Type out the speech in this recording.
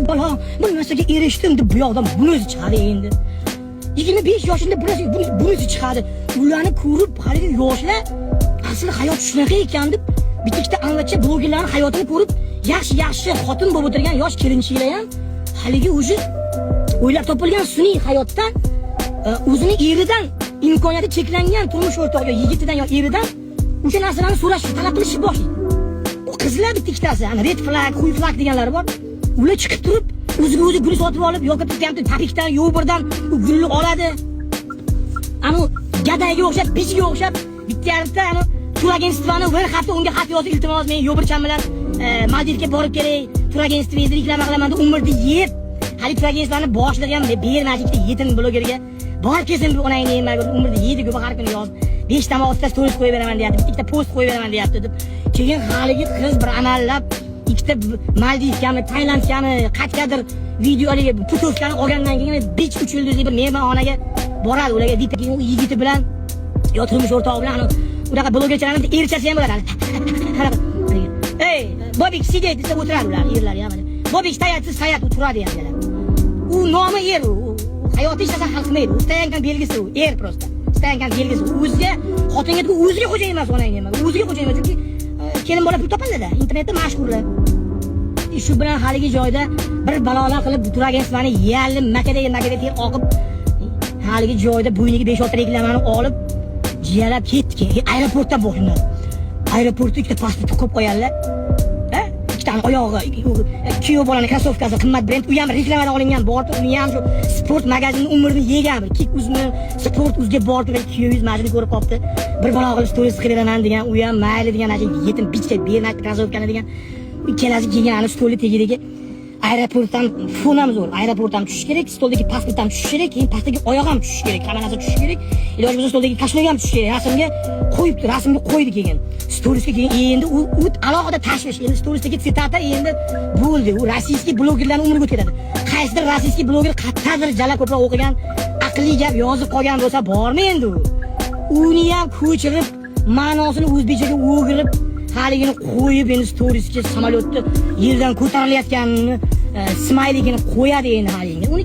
Balo, bir narsaga erishdim deb bu yoqdan bunisi chiqadi endi. 25 yoshida bir narsa, bunisi chiqadi. Ularni ko'rib haligi yoshlar asli hayot shunaqa ekan deb bitta ikkita anvacha blogerlarning hayotini ko'rib, yaxshi yaxshi xotin bo'lib o'tirgan yosh kelinchaklar ham haligi уже o'ylab topilgan sun'iy hayotdan o'zini eridan, imkoniyati cheklangan turmush o'rtog'i yo yigitidan yo eridan o'sha narsalarni so'rash, talab qilishni boshlaydi. U qizlar bitta ikkitasi, ana red flag, хуй flag deganlari bor. Ular chiqib turib, o'ziga o'zi gul sotib olib yoki bitta Tapikdan, Yobirdan u gulni oladi. Anu gadayga o'xshab, bichga o'xshab bitta yarimta anu турагентство ni bir hafta unga xat yozib, "Iltimos, men Yobircham bilan Maldivga borib kelay, турагентство ngizni reklama qilaman" deb umrni yeb, hali турагентство ni boshlig'i ham bermadi ikkita yetim blogerga. Borib kelsin bu onangni yemagi, umrni yeydi ko'p, har kuni yozib, beshtami, oltita stories qo'yib beraman deyapti, bitta ikkita post qo'yib beraman deyapti deb. Keyin haligi qiz bir amallab ikkita Maldivgami, Tailandgami, qayergadir videoga путёвка ni olgandan keyin besh uch yulduzli bir mehmonxonaga boradi ularga bitta. Keyin u yigiti bilan yo turmush o'rtog'i bilan unaqa blogerchalarni bitta erchasi ham bo'ladi. "Ey, Bobik, сидеть" desa o'tiradi ular, erlari ham. "Bobik, стоять" desa стоять, u turadi ham. U nomi er, u hayotda hech narsa hal qilmaydi. U стоянка belgisi, u er просто. Стоянка belgisi. U o'ziga, xotinga, o'ziga xo'ja emas, onangga emas. O'ziga xo'ja emas, chunki kelin bola pul topadi-da, internetda mashhurlar. Shu bilan haligi joyda bir balolar qilib турагентство ni yalin makada makada ter oqib, haligi joyda bo'yniga 5-6 reklamani olib jiyalab ketdi. Keyin aeroportdan boshlanadi. Aeroportda ikkita pasport qo'yib qo'yadilar. Ha? Ikkitani oyog'i, kuyov bolani krossovkasi qimmat brend, u ham reklamadan olingan bordi, uni ham shu sport magazinini umrini yegan bir Kik uzmi, Sport uzga bordi, kuyovingiz mana shuni ko'rib qolibdi. Bir balo qilib stories qilib beraman degan, u ham mayli degan, ana shu yetim bichka bermaydi krossovkani degan. Ikkalasi kelgan ana stolni tagidagi aeroportdan fon ham zo'r. Aeroport ham tushishi kerak, stoldagi pasport ham tushishi kerak, keyin pastdagi oyoq ham tushishi kerak, hamma narsa tushishi kerak. Iloji bo'lsa, stoldagi кошелёк ham tushishi kerak. Rasmga qo'yibdi, rasmga qo'ydi keyin. Storiesga keyin endi u alohida tashvish. Endi storiesdagi цитата endi bo'ldi. U российский blogerlarning umriga o'tib ketadi. Qaysidir российский bloger qayerdadir jala ko'proq o'qigan, aqlli gap yozib qolgan bo'lsa bormi endi u? Uni ham ko'chirib, ma'nosini o'zbekchaga o'girib, haligini qo'yib, endi storiesga samolyotni yerdan ko'tarilayotganini smayligini qo'yadi endi haligi. Uni